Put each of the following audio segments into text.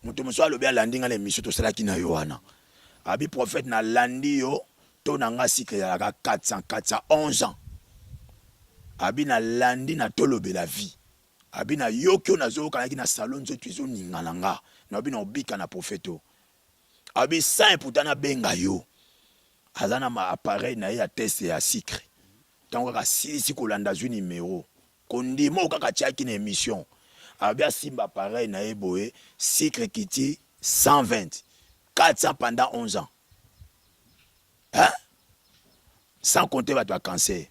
Moto mosusu alobi alandi nga na emission tosalaki na yo wana. Abi prophète nalandi yo to na nga cycle ezalaka 400 411 ans. Abi nalandi na tolobela vie. Abi nayoki oyo nazoyoka nayaki na salon nzoto ezoningana nga. Nabi na obika na prophète oyo. Abi sans pourtant nabenga yo. Aza na ma appareil na ye ya test ya sucre. Tango kaka asilisi kolanda azwi numero. Kondima oyo kaka atiaki na emission. Abi asimba appareil na ye boye sucre ekiti 120 400 pendant 11 ans. Hein? Sans compter bato ya cancer.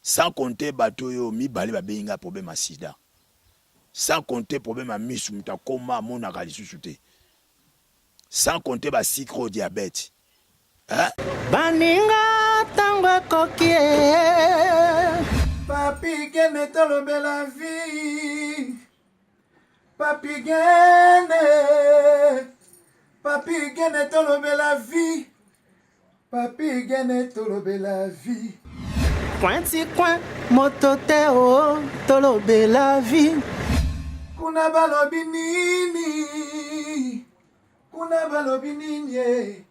Sans compter bato oyo mibale babengi nga problème ya sida. Sans compter problème ya misu moto akoma amonaka lisusu te. Sans compter ba sucre oyo diabète. Hein? Baninga tango ekoki eh. Papi Gene tolobela vie. Papi Gene. Papi Gene tolobela vie. Papi Gene tolobela vie. Coin ti coin moto te o oh, tolobela vie. Kuna balobi nini? Kuna balobi nini? Eh?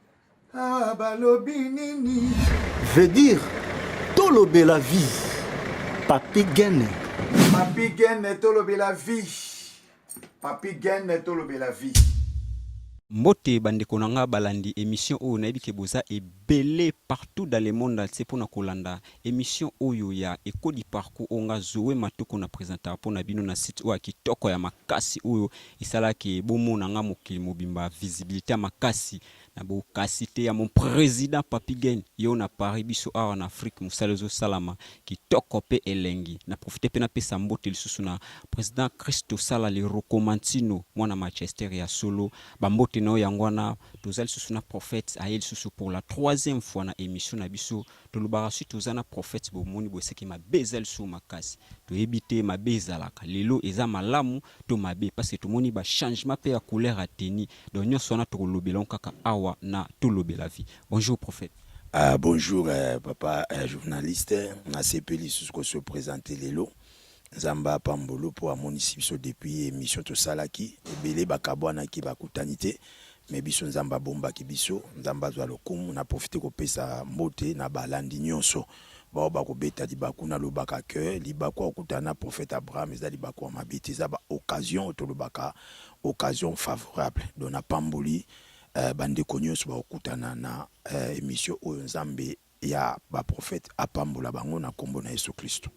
Ah, balobi nini? Veut dire tolobela vie. Papi Gene. Papi Gene tolobela vie. Papi Gene tolobela vie. Mbote ba ndeko na nga balandi emission oyo nayebi ke boza ebele partout dans le monde entier pona kolanda emission oyo ya Echo du parcours oyo nga Zoe Matoko na presentaka pona bino na site oyo ya kitoko ya makasi oyo esala ke bomona nga mokili mobimba visibilite ya makasi Na bokasi te ya mon president Papy Gene yo na Paris biso awa na Afrique musala ezo salama kitoko pe elengi na profite pe napesa mbote lisusu na president Christo Sala le Rocomantino mwana Manchester ya solo ba mbote na yo yango wana toza lisusu na prophète aye lisusu pour la troisième fois na emission na biso Tolobaka soki toza na prophète bomoni boye seke mabe eza lisusu makasi toyebi te mabe ezalaka lelo eza malamu to mabe parce que tomoni ba changement pe ya couleur ya tenue donc nionso wana tokolobela yango kaka awa na tolobela vie bonjour prophète. Ah bonjour papa journaliste nasepeli lisusu ko se presenter lelo Nzambe apambolo po amonisi biso depuis emission tosalaki ebele bakabwanaki bakutani te mais biso Nzambe abombaki biso Nzambe azwa lokumu na profite kopesa mbote na balandi nionso baoyo bakobeta libaku nalobaka que libaku ya kokutana na prophète Abraham eza libaku ya mabe te eza ba occasion oyo tolobaka occasion favorable donc napamboli bandeko nionso bakokutana na emission oyo Nzambe ya ba prophètes apambola bango na kombo na yesu klisto.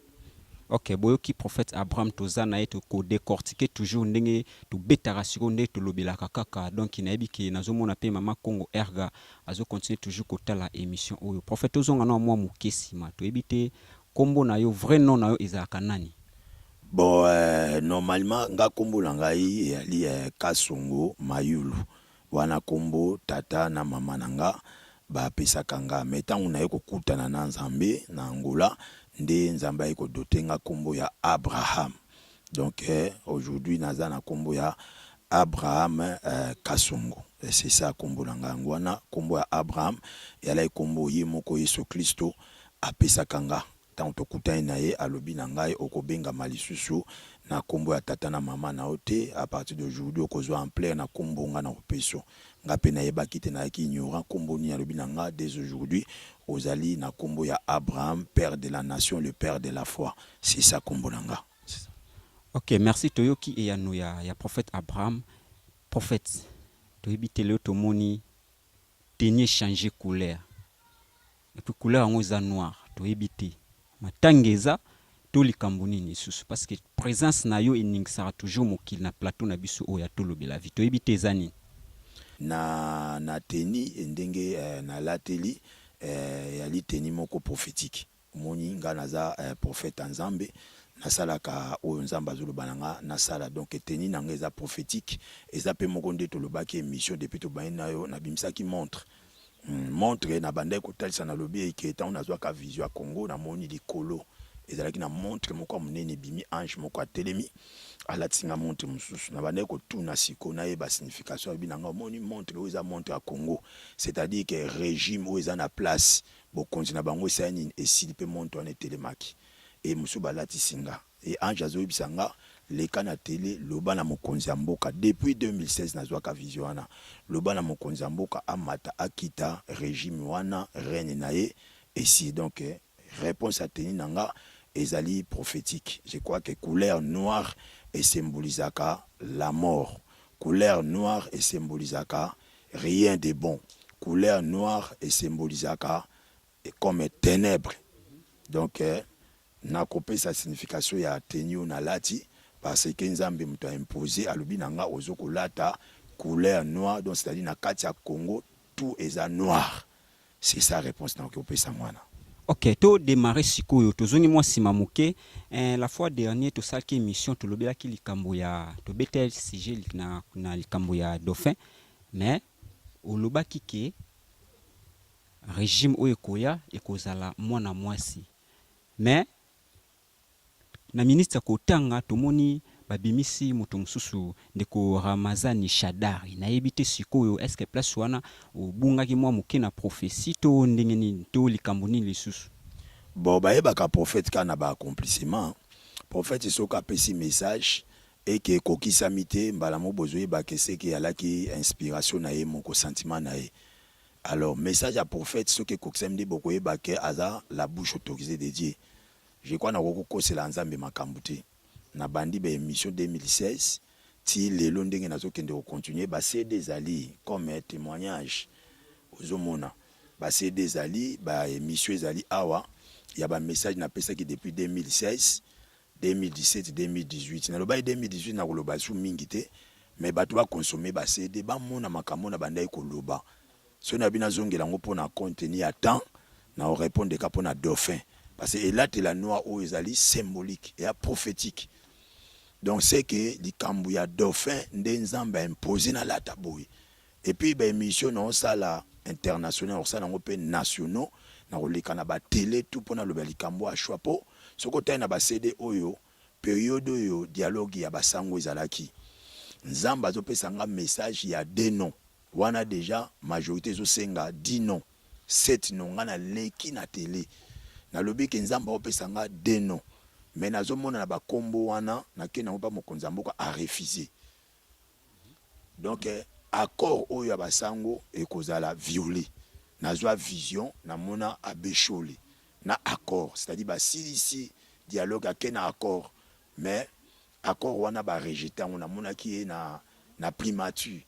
Ok boyoki prophète Abraham toza naye toko decortiquer toujours ndenge tobetaka sikoyo nde tolobelaka kaka donc nayebi ke nazomona pe mama kongo erga azo continuer toujours kotala emission oyo prophète tozonga nao mua muke sima toyebi te kombo nayo vrai nom nayo ezalaka nani? Bon normalement nga kombo na ngai eyali Kasongo Mayulu Wana kombo tata na mama na nga ba pesaka nga mais tango naye ko kutana na Nzambe na Angola nde Nzambe aye ko doter nga kombo ya Abraham donc aujourd'hui naza na kombo ya Abraham Kasongo c'est ça kombo na nga yango wana kombo ya Abraham eyalaki kombo ye moko Yesu Klisto apesaka nga Tango tokutani na ye, alobi na ngai, Okobengama lisusu na kombo ya tata na mama na yo te, à partir d'aujourd'hui okozua ampleur na kombo nga nakopeso. Nga pe nayebaki te, nazalaki ignorant, kombo nini? Alobi na nga, Dès aujourd'hui, ozali na kombo ya Abraham, père de la nation, le père de la foi. C'est ça kombo na nga. C'est ça. Ok merci toyoki eyano ya ya prophète Abraham prophète toyebi te lelo tomoni tenue echanger couleur Et puis couleur yango eza noir toyebi te matanga eza to likambo nini lisusu parce que presence na yo eningisaka toujours mokili na plateau na biso oyo ya tolobela vie toyebi te eza nini. Na na tenue ndenge nalateli eyali tenue moko prophetique omoni nga naza prophète ya nzambe nasalaka oyo nzambe azoloba na nga nasala donc tenue na nga eza prophetique eza pe moko nde tolobaki emission depuis tobandi nayo nabimisaki montre Montre na bandaki kotalisa na lobi eke tango nazuaka vision ya Congo na moni likolo ezalaki na montre moko ya munene ebimi ange moko atelemi alatisi nga montre mosusu na bandaki kotuna sikoyo nayeba signification alobi na nga omoni montre oyo eza montre ya Congo c'est à dire que regime oyo eza na place bokonzi na bango esali nini esili pe montre wana etelemaki et mosusu balatisi nga et ange azoyebisa nga. Leka na tele, loba na mokonzi ya mboka. Depuis 2016 nazwaka vision wana. Loba na mokonzi ya mboka amata akita regime wana, règne na ye esi. Donc reponse ya tenue na nga ezali prophetique. Je crois que couleur noire e symbolisaka la mort. Couleur noire e symbolisaka rien de bon. Couleur noire e symbolisaka comme tenèbres. Donc nakopesa signification ya tenue oyo nalati parce que Nzambe moto a impose, alobi na nga ozo kolata couleur noire, donc c'est-à-dire na kati ya Congo tout eza noir. C'est ça réponse nakoki kopesa mwana. Ok, to démarrer sikoyo, tozongi mwa nsima moke. La fois dernier tosalaki émission, tolobelaki likambo ya tobeta sujet na likambo ya dauphin, mais olobaki ke régime oyo ekoya ekozala mwana mwasi. Mais na ministre kotanga, tomoni babimisi moto mosusu, ndeko Ramazani Shadari. Nayebi te sikoyo, est ce que place wana obungaki mwa moke na prophétie to ndenge nini, to likambo nini lisusu? Bon, bayebaka prophète kaka na baaccomplissement. Prophète soki apesi message eke ekokisami te, mbala moko bozoyebaka eseke alaki inspiration na ye moko, sentiment na ye. Alors message ya prophète soki ekokisami nde bokoyeba ke aza la bouche autorisée de Dieu. Je crois nakoki kokosela Nzambe makambo te. Nabandi baémission 2016 ti lelo, ndenge nazokende kocontinue, baCD ezali comme témoignage. Ozomona baCD ezali, baémission ezali awa ya bamessage napesaki depuis 2016, 2017, 2018. Nalobaki 2018, nakoloba su mingi te, mais bato bakonsome baCD, bamona makambo na bandaki koloba. Soki na bino azongela yango mpona contenu ya temps na orépondre ka mpona dauphin, parce que elatela noir oyo ezali symbolique, eya prophétique. Donc c'est que likambo ya dauphin nde Nzambe aimpose nalata boye. Et puis baémission naosala international, osala yango mpe nationaux, na koleka na batele tout mpona aloba likambo ya choix. Mpo soki otali na baCD oyo, période oyo dialogue ya basango ezalaki, Nzambe azopesa nga message ya deux noms wana. Déjà majorité ezosenga 10 noms, 7 noms. Nga naleki na tele, nalobi ke Nzambe aopesa nga deux noms, mais nazomona na bakombo wana, nakende yango mpa mokonzi ya mboka, arefuse. Donc accord oyo ya basango ekozala violé. Nazwa vision, namona abeshole na accord, c'est-à-dire basilisi dialogue, ake na accord, mais accord wana barejeté yango. Namonaki ye na primature.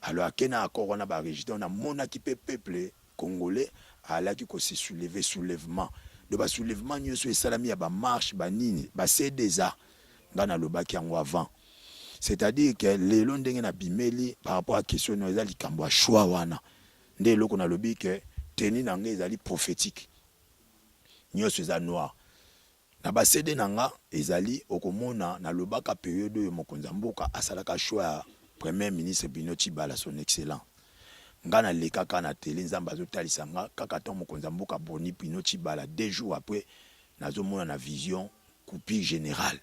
Alors ake na accord wana, barejeté yango. Namonaki mpe peuple congolais alaki kose soulever, soulèvement de basoulèvement nyonso esalami ya bamarche banini, baCD eza. Ngai nalobaki yango avant. C'est-à-dire que lelo ndenge nabimeli par rapport à question no, eza likambo ya choix wana nde eloko nalobi ke tenue na ngai ezali prophétique, nyonso eza noir. Na baCD na nga ezali, okomona nalobaka période oyo mokonzi ya mboka asalaka choix ya premier ministre Bruno Tshibala, son excellent. Nga nalekaka na tele, Nzambe azotalisa nga kaka ntango mokonzi ya mboka boni Bruno Tshibala, 2 jours après nazomona na vision coupure générale,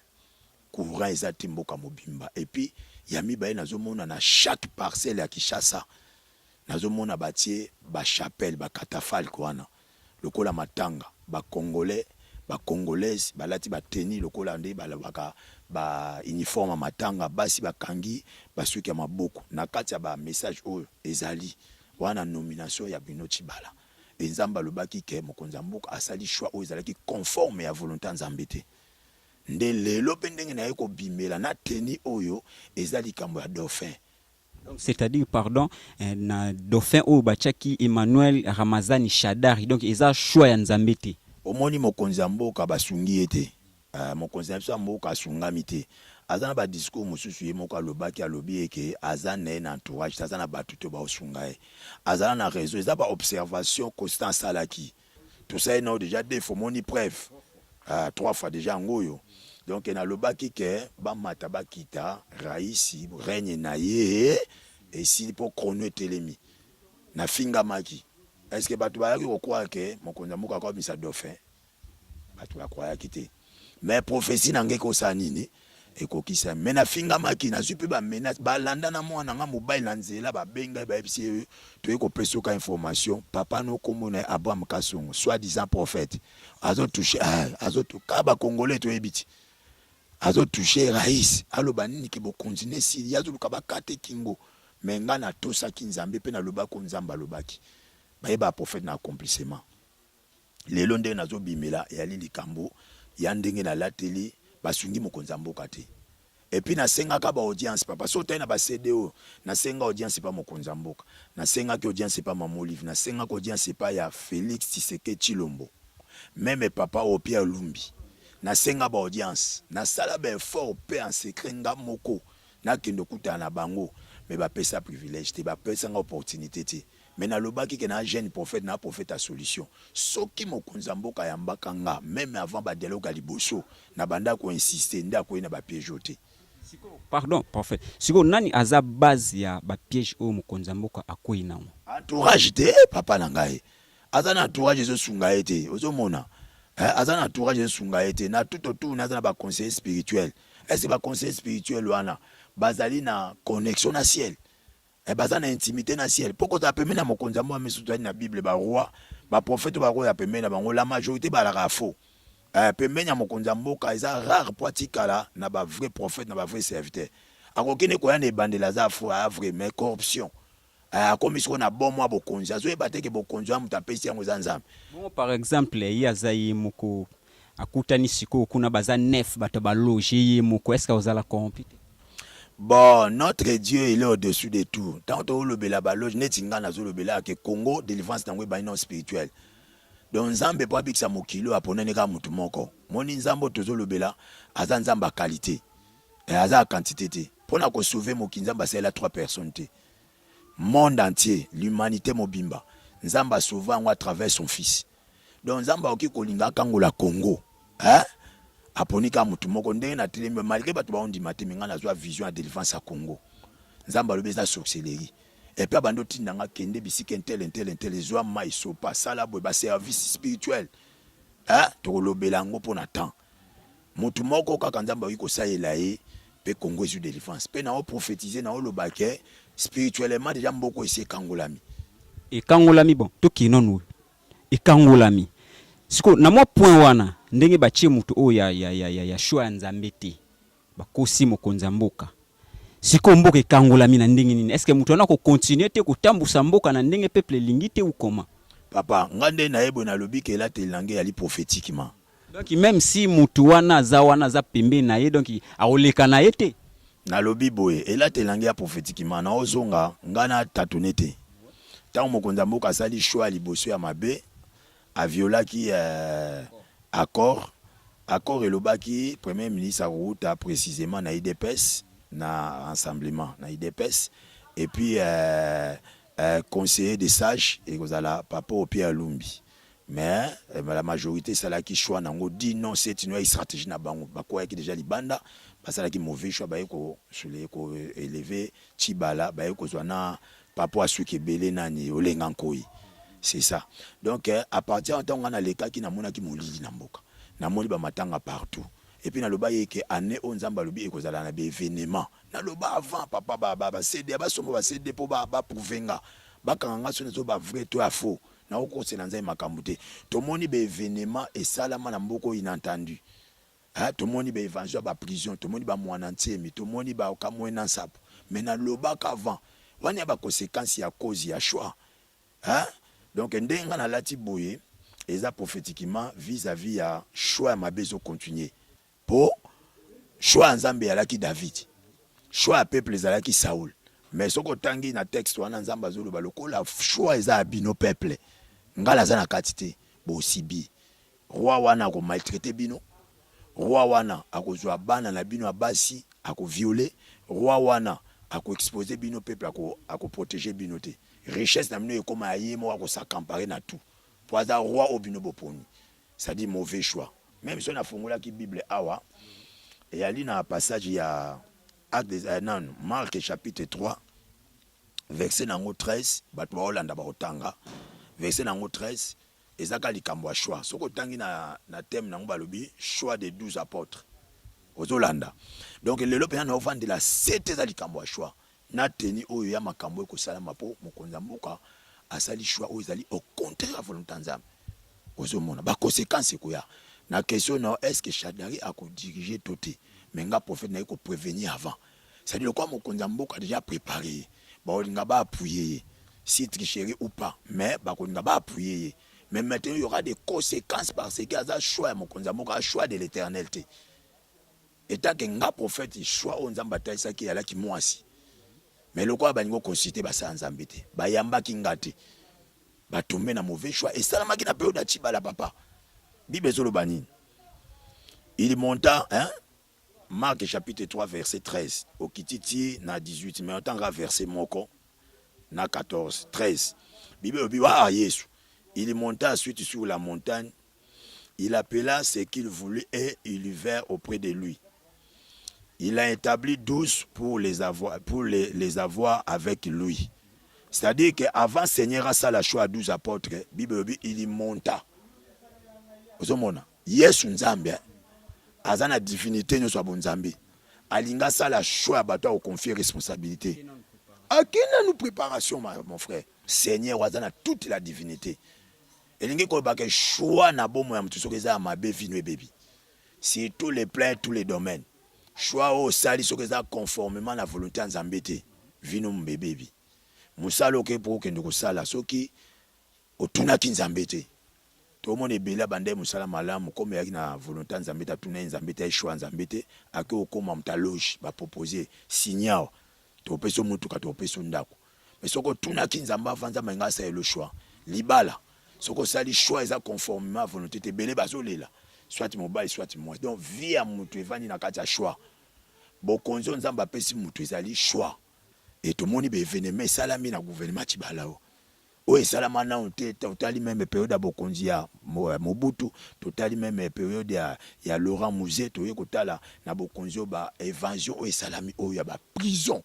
courant eza te mboka mobimba. Et puis ya mibale, nazomona na chaque parcelle ya Kinshasa, nazomona batie bachapelle, bacatafalque wana lokola matanga. Bacongolais, bacongolaise balati batenue lokola nde balobaka bauniforme ya matanga, basi bakangi basuki ya maboko. Na kati ya bamessage oyo ezali wana, nomination ya Bruno Tshibala, e Nzambe alobaki ke mokonzi ya mboka asali choix oyo ezalaki conforme ya volonté ya Nzambe te. Nde lelo mpe ndenge naye kobimela na tenue oyo eza likambo ya dauphin. Donc, c'est-à-dire, pardon, na dauphin oyo batiaki Emmanuel Ramazani Shadari, donc eza choix ya Nzambe te? Omoni, mokonzi ya mboka basungi ye te. Mokonzi na biso ya mboka asungami te. Aza na badiscours mosusu ye moko alobaki, alobi eke aza na ye na entourage te, aza na bato te baosunga ye. Azala na réseau, eza baobservation constant asalaki. Tosali nao déjà deux fois, omoni preuve, trois fois déjà yango oyo. Donc nalobaki ke bamata bakita, raisi règne na ye esili mpo chrono etelemi. Nafingamaki. Est ce que bato bayaki kocroire ke mokonzi ya mboka akomisa dauphin? Bato bacroyaki te. Mais prophétie na ngai ekosala nini? Ekokisa. Mais nafingamaki, nazwi mpe bamenace, balanda na mwana nga mobali na nzela, babengai, bayebisi ye: "Toye kopesa yoka information, papa no kombo na ye Abraham Kasongo, soi disant prophète, azotouche, azotoka bacongolais." Toyebi ti. Azo touche rais aloba nini ke bokonzi ne esili ye azoluka bakate kingo mais nga natosaki nzambe pe nalobaki oyo nzambe alobaki bayebaka prophète na accomplissement lelo ndenge nazobimela eyali likambo ya ndenge nalateli basungi mokonzi ya mboka te et puis nasengaka ba audience papa soki otali na ba CD oyo nasenga audience epa mokonzi ya mboka nasengaki audience epa mama olive nasengaki audience epa ya Felix Tshisekedi Tshilombo Meme papa oyo Pierre Lumbi na senga ba audience na sala ba effort pe en secret nga moko na kende okutana na bango mais ba pesa privilège te ba pesa nga opportunite te mais na lobaki ke na jeune prophète na prophète ya solution soki mokonzi ya mboka ayambaka nga meme avant ba dialogue ya liboso na banda ko insister nde akoyi na ba piège oyo te. Sikoyo pardon prophète sikoyo nani aza base ya ba piège oyo mokonzi ya mboka akweyi nango? Entourage te papa na ngai Aza na entourage ezo sunga ye te ozo mona eh aza na entourage ezo sunga ye te na tout autour naye aza na ba conseiller spirituel est ce que ba conseiller spirituel wana bazali na connexion na ciel eh baza na intimite na ciel po kozala pembeni ya mokonzi ya mboka misusu tozali na bible ba roi ba prophète oyo bakoya pembeni na bango la majorite bazalaka ya faux eh pembeni ya mokonzi ya mboka eza rare po atikala na ba vrai prophète na ba vrai serviteur akoki ne koya na ebandeli aza faux aya vrai mais corruption Eh, akomi sikoyo na bon mwa bokonzi, azoyeba te ke bokonzi wana moto apesi yango eza Nzambe. Bongo par exemple ye aza ye moko akutani sikoyo kuna baza 9 bato ba loge ye moko est ce que akozala corrompu te? Bon, notre Dieu il est au-dessus de tout. Tango tolobela ba loge neti nga nazolobela ke Congo délivrance nango ebandi non spirituel. Donc Nzambe po abikisa mokili oyo aponani kaka motu moko. Moni Nzambe oyo tozolobela aza Nzambe ya qualité. Eh, aza ya quantité te. Pona ko sauver mokili Nzambe asalela 3 personnes te. Monde entier, l'humanite mobimba Nzambe a sauva yango à travers son fils. Donc Nzambe akoki kolinga akangola Congo hein? Aponi kaka mutu moko ndenge na telemi malgre batu baondima te mais nga nazwa vision ya delivrance ya Congo. Nzambe alobi eza sorcellerie. Et puis abandi otinda nga kende bisika intel intel intel zwa mayi sopa sala boye ba service spirituel hein? Tokolobela yango pona temps. Mutu moko kaka Nzambe akoki kosalela ye pe Congo ezui delivrance. Pe nao prophetiser nao loba ke spirituellement dejà mboka oyo esi ekangolami. Ekangolami bon tokende nanu ekangolami sikoyo na mwa point wana ndenge batie mutu oyo ya ya ya ya choix ya Nzambe te bakosi mokonzi ya mboka sikoyo mboka ekangolami na ndenge nini est ce que mutu wana ako continuer te kotambusa mboka na ndenge peuple elingi te ou comment? Papa nga nde naye boye nalobi ke elateli na nga eyali prophetiquement. Donc meme si mutu wana aza wana aza pembeni na ye donc akoleka na ye te. Nalobi boye elateli na ngai ya prophetiquement naozonga ngai na tatone te tango mokonzi ya mboka asali choix ya liboso ya mabe a violaki accord accord elobaki premier ministre akowuta precisement na udps na rassemblement na udps et puis conseiller de sage ekozala papa oyo Pierre Lumbi Mais la majorite esalaki choix nango dit non c'est une strategie na bango bakwayaki dejà libanda basalaki mauvais choix baye ko ko elever Tshibala baye kozwa na papa oyo asuki ebele nani Olenga Nkoyi c'est ça donc à partir ya tango nga nalekaki namonaki molili na mboka namoni ba matanga partout et puis nalobaki ke annee oyo Nzambe alobi ekozala na ba evenements naloba avant papa ba ba CD basomba ba CD po ba prouver nga bakanga nga soki nazo ba vrai to ya faux Nako kosela nzambe makambu te. Tomoni ba evenements esalama na mboka oyo inentendu hein tomoni ba evansion ya ba prison tomoni ba muana ntsemi tomoni ba kamuena nsapu mais na lobaka avant wana ya ba consequences ya cause ya choix hein donc ndenge nga nalati boye eza prophetiquement vis à vis ya choix ya mabe ezo continuer Po choix ya Nzambe eyalaki David, choix ya peuple ezalaki Saul. Mais soki otangi na texte wana Nzambe azoloba lokola choix eza ya bino peuple, nga naza na kati te, bo subir. Roi wana ako maltraiter bino, roi wana akozua bana na bino ya basi ako violer, roi wana ako exposer bino peuple ako ako proteger bino te. Richesse na bino ekoma ya ye moko ako s'accamparer na tout. Po aza roi oyo bino boponi. C'est à dire mauvais choix. Meme soki na fongolaki bible awa eyali na passage ya acte des eh, nanu Marc chapitre 3 verset nango 13 bato baolanda bakotanga verset nango 13 eza kaka likambo ya choix soki otangi na, na thème nango balobi choix des 12 apôtres ozolanda donc lelo mpenza naovandela sete eza likambo ya choix Na tenue oyo ya makambo ekosalama po mokonzi ya mboka asali choix oyo ezali au contraire ya volonte ya Nzambe. Ozo mona ba consequences ekoya. Na question na yo est ce que Shadary ako diriger to te? Mais nga prophète naye ko prevenir avant. C'est à dire lokola mokonzi ya mboka dejà prepare ye, bakolinga ba appuyer ye si tricherie ou pas mais bakolinga ba appuyer ye. Mais maintenant il y aura des consequences parce que aza choix ya mokonzi ya mboka, choix de l'Eternel te. Etant que nga prophète choix oyo Nzambe atalisaki eyalaki muasi. Mais lokola balingi ko consulter basala Nzambe te, bayambaki nga te. Ba tomber na mauvais choix esalamaki na periode ya Tshibala papa. Bible ezoloba nini? Il monta hein? Marc chapitre 3 verset 13 okiti ti na 18 mais otanga verset moko na 14 13 Bible elobi wa Yesu il monta ensuite sur la montagne il appela ce qu'il voulut et il vint auprès de lui il a établi 12 pour les avoir, pour les avoir avec lui. C'est-à-dire que avant Seigneur asala choix ya 12 apôtres, Bible elobi il monta. Ozomona Yesu Nzambe aza na divinité nyonso ya bonzambe, alingi asala choix ya bato ya koconfier responsabilité. Ake nanu préparation mon frère. Seigneur aza na toute la divinité. Elingi koloba ke choix na bomoi ya moto soki eza ya mabe vino ebebi. Sur tous les plans et tous les domaines. Choix oyo osali soki eza conformement na volonte ya Nzambe te, vie no mbe ebebi. Mosala oke po okende kosala soki otunaki Nzambe te. Tomona ebele abandaki mosala malamu comme eyaki na volonte ya Nzambe te, atunaki Nzambe te, ayi choix ya Nzambe te, ake kokoma moto ya loge, ba proposer ye, signe awa tokopesa yo motuka, tokopesa yo ndako. Mais soki otunaki Nzambe avant Nzambe alingi asalela yo choix. Libala soki osali choix eza conformement à volonté te, ebele bazolela soit mobali soit mwasi. Donc vie ya mutu evandi na kati ya choix. Bokonzi oyo Nzambe apesi mutu ezali choix. Et tomoni ba evenements esalami na gouvernement Tshibala oyo. Oyo esalama nanu te, totali meme periode ya bokonzi ya Mobutu, totali meme periode ya, ya Laurent Muze, toye kotala na bokonzi oyo ba evasion oyo esalami oyo ya ba prison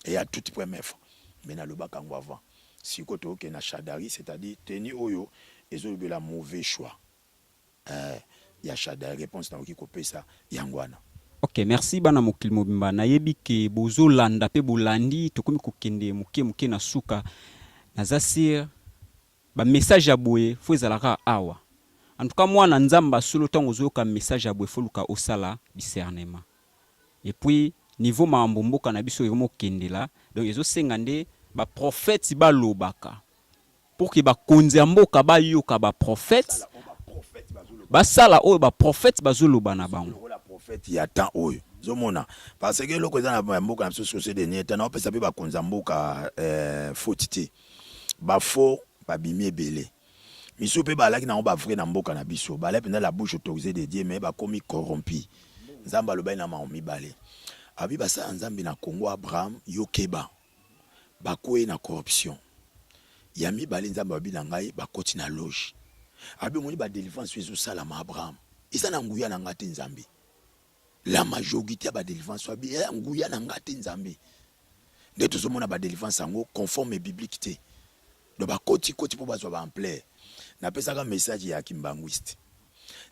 et ya toute première fois. Mais nalobaka yango avant. Sikoyo tokokende na Shadary, c'est-à-dire tenue oyo ezolobela mauvais choix. Eh ya Shadary reponse nakoki kopesa yango wana. Ok merci bana mokili mobimba nayebi ke bozo landa pe bolandi tokomi kokende muke muke na suka naza sur ba message ya boye faut ezala kaka awa en tout cas mwana nzambe ya solo tango ozo yoka message ya boye faut luka osala discernement et puis niveau makambo mboka na biso ekomi kokendela donc ezo senga nde ba prophètes balobaka Pour que ba konzi ya mboka ba yoka ba prophètes, ba sala oyo ba prophètes bazo loba na bango. Lokola prophète ya temps oyo ozo mona parce que eloko eza na mboka na biso sur ce dernier temps nao pesa pe ba konzi ya mboka faute te ba faux ba bimi ebele misusu pe balaki nango ba vrai na mboka na biso balaki penza la bouche autorisee de Dieu mais bakomi corrompu Nzambe alobaki na bango mibale abi basala Nzambe na Congo Abraham yo keba Bakweyi na corruption. Ya mibale Nzambe alobi na ngai bakoti na loge. Alobi omoni ba delivrance oyo ezo salama Abraham eza na nguya na ngai te Nzambe. La majorite ya ba delivrance oyo eza nguya na ngai te Nzambe. Nde tozo mona ba delivrance yango conforme biblique te. Donc bakoti koti po bazwa ba ampleur. Napesaka message ya kimbanguiste.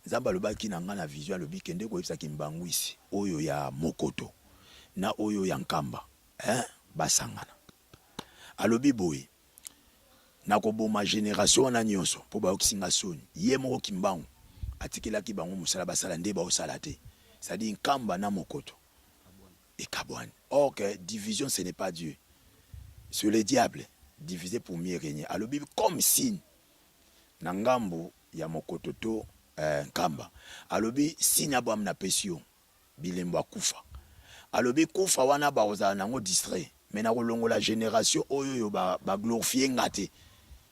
Nzambe alobaki na ngai na vision alobi kende koyebisa kimbanguiste oyo ya Mokoto na oyo ya Nkamba. Hein basangana. Alobi boye nakoboma generation wana nionso po bayokisi nga soni. Ye moko kimbangu atikelaki bango musala basala nde baosala te. C'est à dire nkamba na mokoto ekabwani. Or que division ce n'est pas Dieu. C'est le diable diviser pour mieux regner. Alobi comme signe na ngambu ya mokoto to eh, nkamba. Alobi signe Abraham napesi yo bilembo ya kufa alobi kufa wana bakozala nango distrait mais nakolongola generation oyo oyo ba, ba glorifie nga te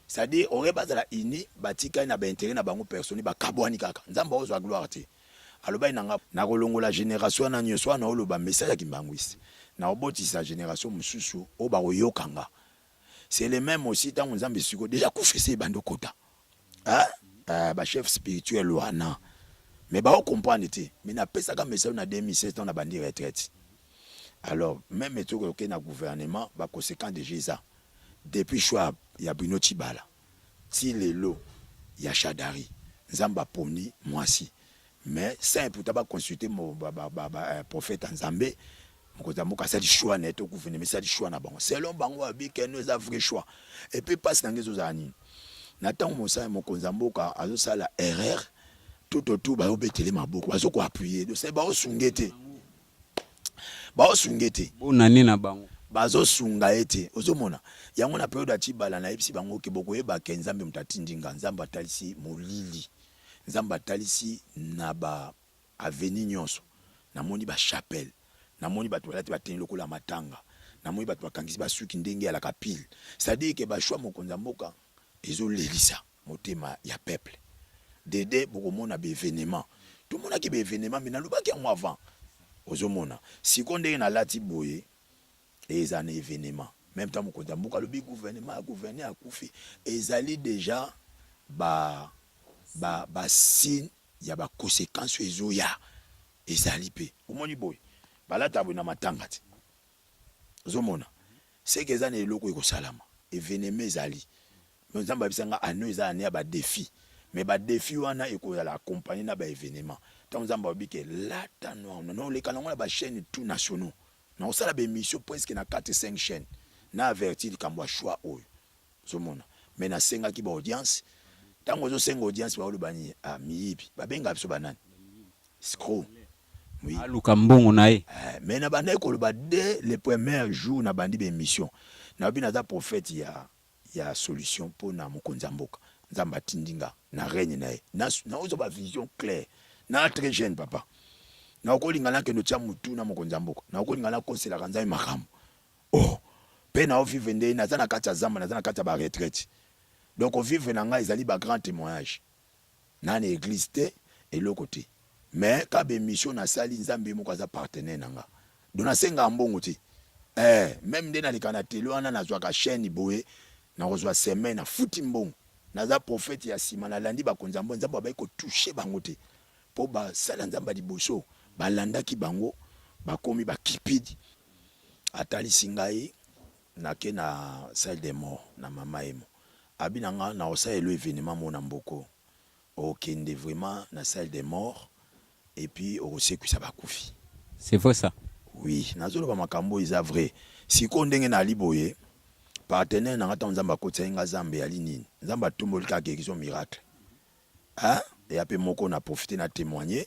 c'est à dire oye bazala uni batikali na ba interet na bango personnel bakabwani kaka nzambe akozwa gloire te alobaki na nga nakolongola generation wana nyonso wana oloba message ya kimbanguiste nakobotisa generation mosusu oyo bakoyoka nga C'est le meme aussi tango Nzambe siko dejà kufa esi ebandi okota hein eh, ba chef spirituel wana mais bao comprendre te mais napesaka message na 2016 tango nabandi retraite alors meme soki oke na gouvernement ba conséquence dejà eza depuis choix ya Bruno Tshibala ti lelo ya Shadary Nzambe aponi mwasi Mais sans pourtant ba consulter ba, ba, ba, ba, prophète ya Nzambe, mokonzi ya mboka asali choix na ye to gouvernement esali choix na bango. Selon bango babi que no eza vrai choix. Et puis pasi na ngai ezozala nini? Na ntango mosala mokonzi ya mboka azosala erreur, tout autour bazobetele maboko, bazo ko appuyer. Donc c'est baosunge te. Baosunga ye te. Bonane na bango. Bazosunga ye te. Ozomona? Yango na periode ya Tshibala nayebisi bango ke bokoyeba ke Nzambe moto atindi nga. Nzambe atalisi molili. Nzambe atalisi na ba avenue nionso. Namoni ba chapelle. Namoni bato balati ba tenue lokola ya matanga. Namoni bato bakangisi ba suki ndenge ya pile. C'est à dire que ba choix mokonzi ya mboka ezolelisa motema ya peuple. Dede bokomona ba evenement. Tomonaki ba evenement mais nalobaki yango avant. Ozomona sikoyo ndenge nalati boye eza na evenement. Meme temps mokonzi ya mboka alobi gouvernement ya gouverneur akufi ezali dejà ba ba ba signe ya ba consequences oyo ezoya ezali pe. Omoni boye balata boye na matanga te. Ozomona ce que eza na eloko ekosalama evenement ezali. Mais Nzambe ayebisa nga annee oyo eza annee ya ba defis mais ba defis wana ekozala accompagne na ba evenement. Tango Nzambe alobi ke lata noir na oleka nango na ba chaines tout nationaux. Nakosala ba emissions presque na 4 5 chaines na avertir likambo ya choix oyo. Ozomona mais nasengaki ba audience tango ozosenga audience baoloba nini? Ah miyibi babengaka biso ba nani? Escroc. Moyibi. Aluka mbongo na ye. Eh, mais nabandaki koloba dès le premier jour nabandi ba emissions nalobi naza prophète ya ya solution pona mokonzi ya mboka nzambe atindi nga na règne na ye naozwa ba vision claire na très jeune papa nakolinga nakende otia mutu na mokonzi ya mboka nakolinga nakoselaka nzambe makambo oh pe nao vivre nde naza na kati ya zamba naza na kati ya ba retraite donc vivre na ngai ezali ba grand témoignage na na eglise te eloko te mais ka ba emission nasali nzambe ye moko aza partenaire na nga donc nasengaka mbongo te eh meme nde naleka na tele wana nazwaka chaîne boye nakozwa semaine nafuti mbongo naza prophète ya sima nalandi bakonzi ya mbongo nzambe abayi ko toucher bango te po basala nzambe ya liboso balandaki bango bakomi ba cupide atalisi ngai nake na salle de mort na mama emo abi na nga nakosalela yo evenement moko na mboka oyo okende vraiment na salle de mort et puis okosekwisa bakufi. C'est vrai ça? Oui nazoloba makambo oyo eza vrai sikoyo ndenge nali boye partenaire na nga tango nzambe akotisaki nga zamba eyali nini nzambe atomboli kaka guerison miracle Hein eya pe moko na profite na temoigner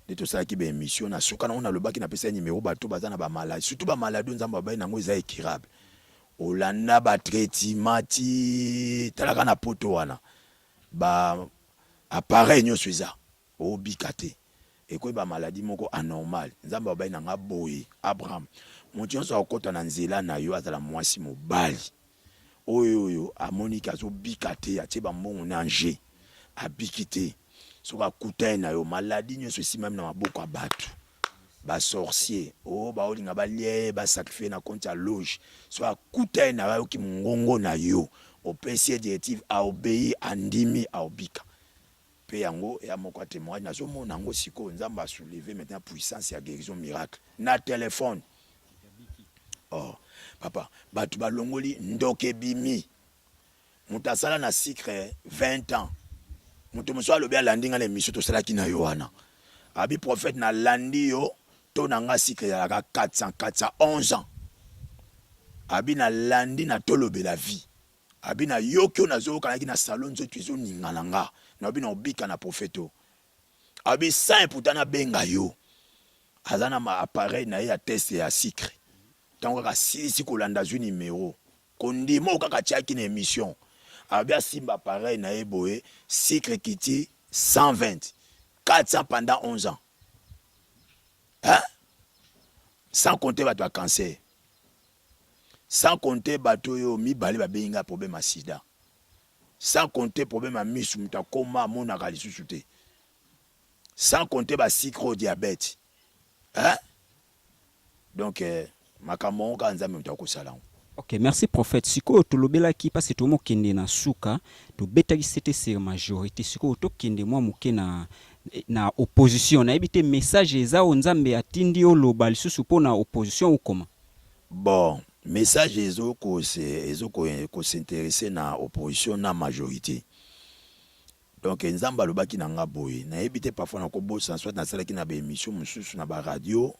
nde tosalaki ba emission na suka nango nalobaki napesaki numero bato baza na ba maladie surtout ba maladie oyo nzambe abayi nango eza incurable olanda ba traitement ti talaka na poto wana ba appareil nyonso eza obika te ekoyi ba maladie moko anormal nzambe abayi na nga boye Abraham moto nyonso akokota na nzela na yo azala mwasi mobali Oyo oyo amoni ke azo bika te atie ba mbongo ne en jeu abiki te soki akutani na yo maladie nionso esimbami na maboko ya batu ba sorcier oh bao linga ba lia ye ba sacrifier ye na compte ya loge soki akutani na yo ayoki mungongo na yo opesi ye directive a obeir andimi akobika pe yango eya moko ya temoignage nazo mona yango sikoyo nzambe a soulever maintenant puissance ya guerison miracle na telephone Oh papa batu balongoli ndoki ebimi mutu asala na sucre 20 ans mutu mosusu alobi alandi nga na emission tosalaki na yo wana abi prophète nalandi yo to na nga sucre ezalaka 400 411 ans abi nalandi na tolobela vie abi nayoki oyo nazoyokanaki na salon nzoto ezoningana nga nayobi na obika na prophète oyo abi sans pourtant nabenga yo Aza na ma appareil na ye ya test ya sucre tango kaka asilisi kolanda azui numero kondima oyo kaka atiaki na emission alobi asimba appareil na ye boye sucre ekiti 120 400 pendant 11 ans hein sans compter bato ya cancer sans compter bato oyo mibale babengi nga problème ya sida sans compter problème ya misu moto akoma amonaka lisusu te Sans compter ba sucre oyo diabète hein donc makambo yango kaka nzambe moto akosala yango. Ok merci prophète sikoyo tolobelaki parce tokomi kokende na suka tobetaki sete sur majorite sikoyo tokende mwa moke na na opposition nayebi te message eza oyo nzambe atindi oloba lisusu mpo na opposition ou comment? Bon message ezo ko ezo ko s'interesser na opposition na majorite Donc Nzambe alobaki na nga boye, nayebi te parfois nakobosana soit nasalaki na ba emissions mosusu na ba radio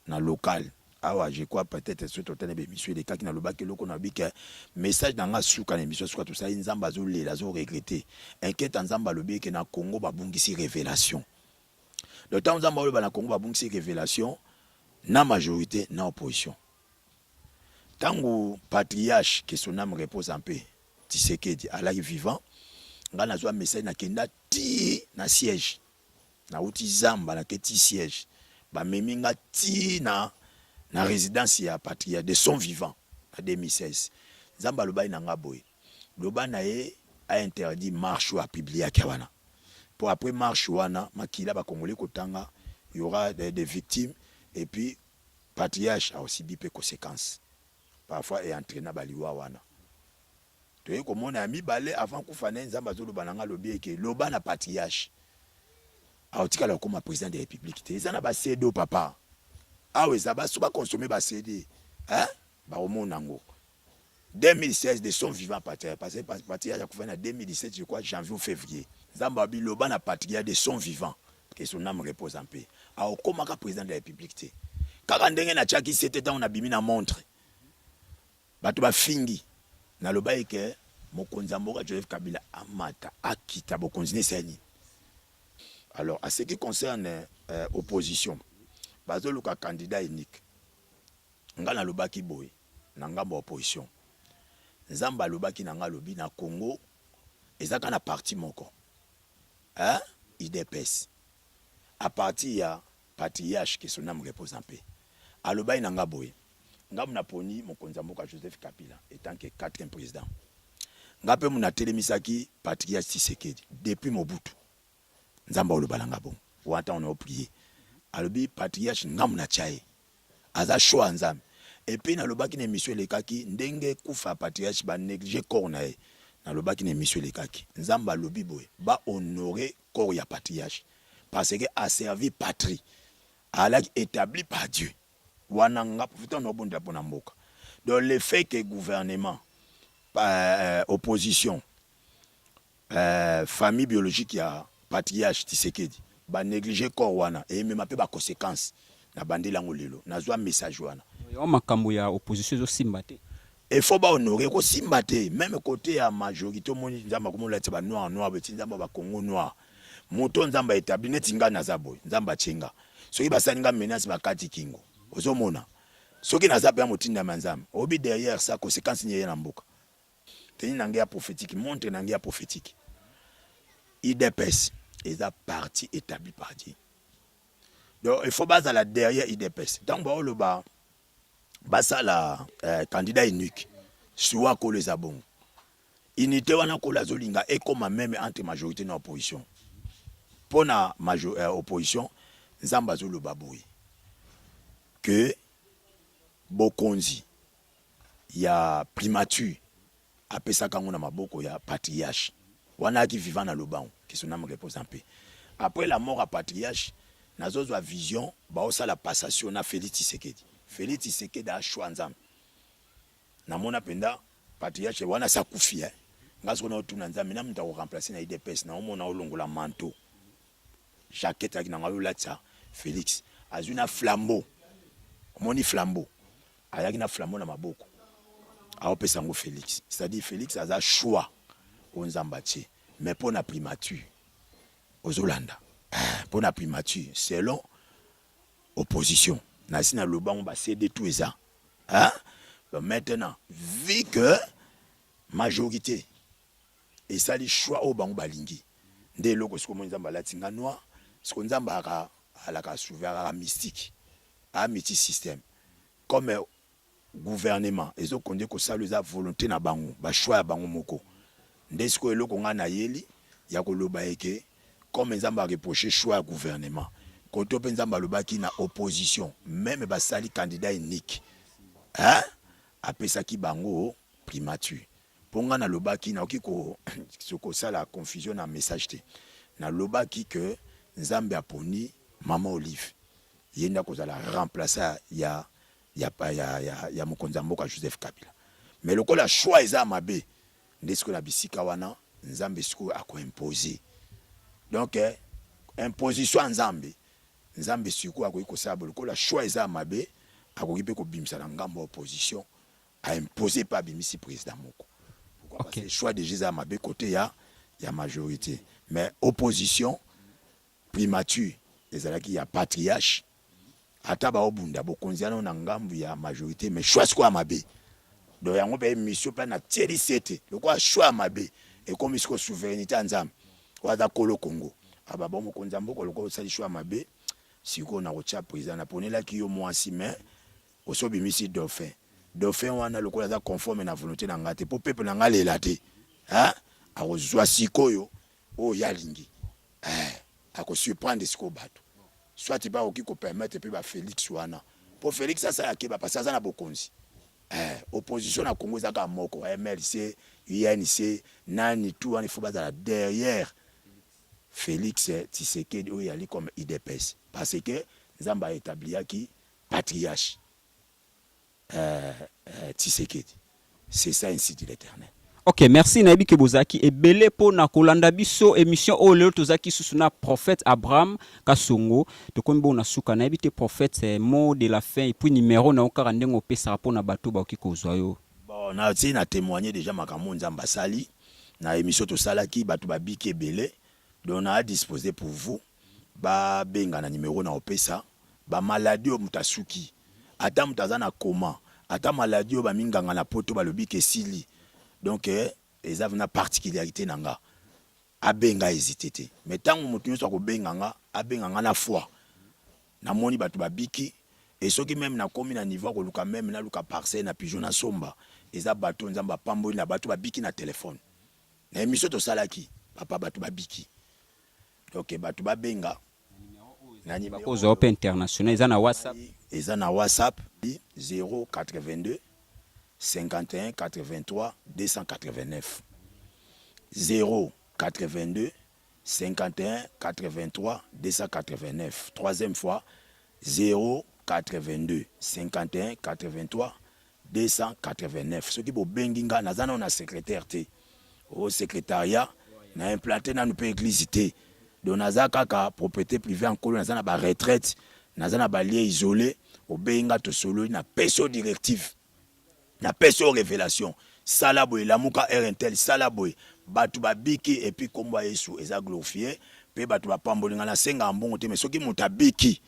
na local awa je crois peut etre soki totali na ba emissions elekaki nalobaki eloko nalobi que message na nga suka na emission suka tosali Nzambe azolela azo regretter inquiète Nzambe alobi que na Congo babungisi revelation donc tango Nzambe aloba na Congo babungisi revelation. Na majorite na opposition. Tango patriarche que son ame repose en paix Tshisekedi alaki vivant, nga nazwa message na kenda ti na siège. Nawuti zamba nake ti siège. Bamemi nga ti na na residence ya patriarche de son vivant na 2016. Nzambe alobaki na nga boye, loba na ye a interdit marche oyo a publiaki wana. Po après marche wana makila ba congolais kotanga, il y aura des victimes et puis patriarche ako subir pe consequence parfois e entraina ba liwa wana. Toye komona ya mibale avant kufa naye Nzambe azo loba na nga alobi eke loba na patriarche akotikala kokoma president de republique te. Eza na ba CD papa awa eza baso ba consommer ba CD hein bakomona yango. 2016 de son vivant patriarche parce que patriarche akufaki na 2017 je crois janvier ou février. Nzambe alobi loba na patriarche de son vivant que son ame repose en paix. Akokomaka president de la republique te. Kaka ndenge natiaki sete tango nabimi na montre bato bafingi nalobaki ke mokonzi ya mboka Joseph Kabila amata akita bokonzi ne esali nini? Alors à ce qui concerne opposition bazoluka candidat unique. Nga nalobaki boye na ngambo ya opposition Nzambe alobaki na nga alobi na Congo eza kaka na parti moko hein udps à partir ya patriarche que son ame repose en paix alobaki na nga boye nga naponi mokonzi ya mboka Joseph Kabila etant que quatrième president nga pe munatelemisaki patriarche Tshisekedi depuis Mobutu Nzambe aloba na nga bongo wana tango nao prier alobi patriarche nga natia ye aza choix ya Nzambe et puis nalobaki na emission elekaki ndenge kufa ya patriarche ba negliger corps na ye nalobaki na emission elekaki Nzambe alobi boye ba honorer corps ya patriarche parce que a servi patrie alaki etabli par Dieu wana nga prophète nao bondela pona mboka donc le fait que gouvernement opposition Famille biologique ya patriarche Tshisekedi ba negliger corps wana emema pe ba consequences na bandeli yango lelo nazua message wana. Yango makambo ya opposition ezo simba te. Il faut ba honorer eko simba te meme cote ya majorite omoni nzambe akomi olatisa ba noir noir beti nzambe ya ba congo noir moto nzambe a etabli neti nga naza boye nzambe atie nga soki basali nga menace bakati kingo ozo mona soki naza penza motindami ya nzambe oyebi derrière ça consequence nini eye na mboka Tenue na ngai ya prophetique, montre na ngai ya prophetique. Udps eza parti etabli par Dieu. Donc il faut bazala derrière udps. Tango baoloba basala candidat unique, suwa kolo eza bongo. Unité wana kolo azolinga ekoma meme entre majorité na opposition. Pona opposition Nzambe azoloba boye que bokonzi ya primature apesaka yango na maboko ya patriarche wana ayaki vivant na lobango que son ame repose en paix après la mort ya patriarche nazozwa vision baosala passation na Felix Tshisekedi Felix Tshisekedi a choix Nzambe namona mpenza patriarche wana asi akufi eh nga sikoyo naotuna Nzambe na moto ako remplacer na udps naomona olongola manteau Jaquette ayaki nango ayolatisa Felix azwi na flambeau omoni flambeau ayaki na flambeau na maboko aopesa yango Felix c'est à dire Felix aza choix oyo Nzambe atie mais mpo na primature ozolanda eh, mpo na primature selon opposition nasi naloba yango ba CD tout eza hein? Donc maintenant vu que majorité esali choix oyo bango balingi nde eloko sikoyo omoni nzambe alati nga noir sikoyo nzambe ayaka alaka souverain alaka mystique aya multi système comme gouvernement ezo konde kosala eza volonte na bango ba choix ya bango moko nde sikoyo eloko nga nayeli ya koloba eke comme nzambe a reproche choix ya gouvernement koto pe nzambe alobaki na opposition meme basali candidat unique hein apesaki bango primature Po nga na lobaki nakoki ko kosala confusion na message te. Na lobaki que Nzambe aponi maman Olive ye nde akozala remplaçant ya ya ya ya mokonzi ya mboka Joseph Kabila. Mais lokola choix eza ya mabe nde sikoyo na bisika wana Nzambe sikoyo ako imposer. Donc imposition ya Nzambe, Nzambe sikoyo akoki kosala boye lokola choix eza ya mabe akoki pe kobimisa na ngambo ya opposition A imposer pe abimisi president moko. Pourquoi? Parce que choix dejà eza ya mabe cote ya ya majorite. Mais opposition primature ezalaki ya patriarche. Ata baobunda bokonzi wana na ngambu ya majorité, mais choix sikoyo ya mabe. Donc yango mpe mission mpe natieli sete lokola choix ya mabe ekomi sikoyo souveraineté ya Nzambe oyo aza kolo Congo. Aba bon, mokonzi ya mboka, lokola osali choix ya mabe, sikoyo nakotia président. Naponelaki yo mwasi, mais osi obimisi dauphin. Dauphin wana, lokola aza conforme na volonté na nga te, mpo peuple na nga alela te, akozwa sikoyo oyo ye alingi. Akosurprendre sikoyo bato, soit bakoki kopermettre mpe baFélix wana, mpo Félix asala keba, parce aza na bokonzi. Opposition na Congo eza kaka moko, MLC, UNC, nani tout wana, il faut bazala derrière Félix Tshisekedi oyo ali comme UDPS, parce que Nzambe aétabliaki patriarche Tshisekedi. C'est ça, ainsi dit l'Éternel. Ok, merci. Nayebi ke bozalaki ebele mpo na kolanda biso émission oyo. Lelo tozalaki susu na prophète Abraham Kasongo. Tokomi bongo na suka. Nayebi te, prophète, mot de la fin et puis numéro na yo kaka ndenge opesaka mpo na bato bakoki kozwa yo. Bon, nati na témoigner déjà makambo Nzambe asali na émission tosalaki, bato babiki ebele. Donc na disposé pour vous, babenga na numéro na opesa. Bamaladi oyo moto asuki, ata moto aza na coma, ata maladi oyo baminganga na poto balobi ke esili, donc eza na particularité na nga. Abenga, hésité te. Mais ntango moto nyonso akobenga nga, abenga nga na foi. Namoni bato babiki. E soki même nakomi na niveau ya koluka, même naluka parcelle na pigeon nasomba, eza bato Nzambe apamboli na bato babiki na telefone na émission tosalaki, papa, bato babiki. Donc bato babenga na bakozwa mpe international, eza na WhatsApp? Eza na WhatsApp, 082 51 83 289, 082 51 83 289. Troisième fois, 082 51 83 289. Soki bobengi nga, naza nano na secrétaire te, o secrétariat na implante nanu mpe église te. Donc naza kaka propriété privée ya Nkolo, naza na baretraite, naza na balieu isolé. Obengi nga, tosololi, napesi yo directive, napesi yo révélation: sala boye, lamuka rntel, sala boye. Bato babiki, et puis nkombo ya Yesu eza glorifié, mpe bato bapamboli nga. Nasengaka mbongo te, mais soki moto abiki,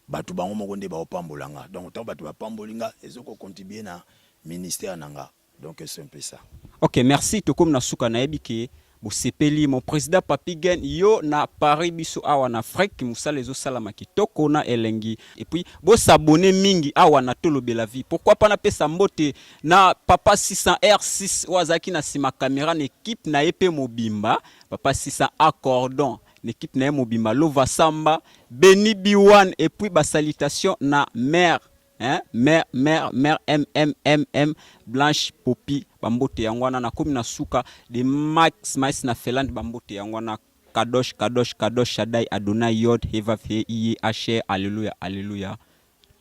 bato bango moko nde baopambola nga. Donc ntango bato bapamboli nga, ezokocontribue na ministère na nga. Donc c'est un peu ça. Ok, merci. Tokomi na suka. Nayebi ke bosepeli. Mon président Papi Gen, yo na Paris, biso awa na Afrique, mosala ezosalama kitoko na elengi. Et puis bosabone mingi awa na Tolobela Vie. Pourquoi pas napesa mbote na papa 600 R6 oyo azalaki na nsima caméra na équipe na ye mpe mobimba, papa 600 accordon na équipe na ye mobimba, Lova Samba, Beni B1. Et puis basalutation na mère, hein? Mère, mère, mère MMMM Blanche Popi, bambote yango wana. Nakomi na suka de Max Mais na Finlande, bambote yango wana. Kadosh, kadosh, kadosh, Shaddai Adonai, Yod Heva He Iye Asher. Alléluia, alléluia.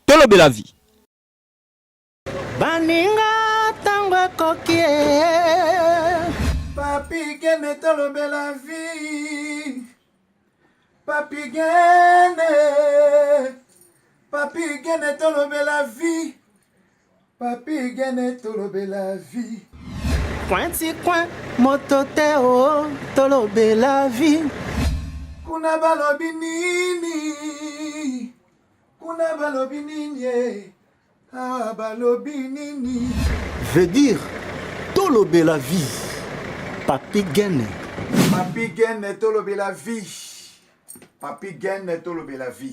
Tolobela Vie. Baninga, ntango ekoki e. Papi Gene, tolobela vie. Papi Gene, Papi Gene, tolobela vie. Papi Gene, tolobela vie. Coin ti coin, moto te o, tolobela vie. Kuna balobi nini? Kuna balobi nini? Eh? Awa balobi nini? Veut dire Tolobela Vie, Papi Gene. Papi Gene, tolobela vie. Papi Gene, tolobela vie.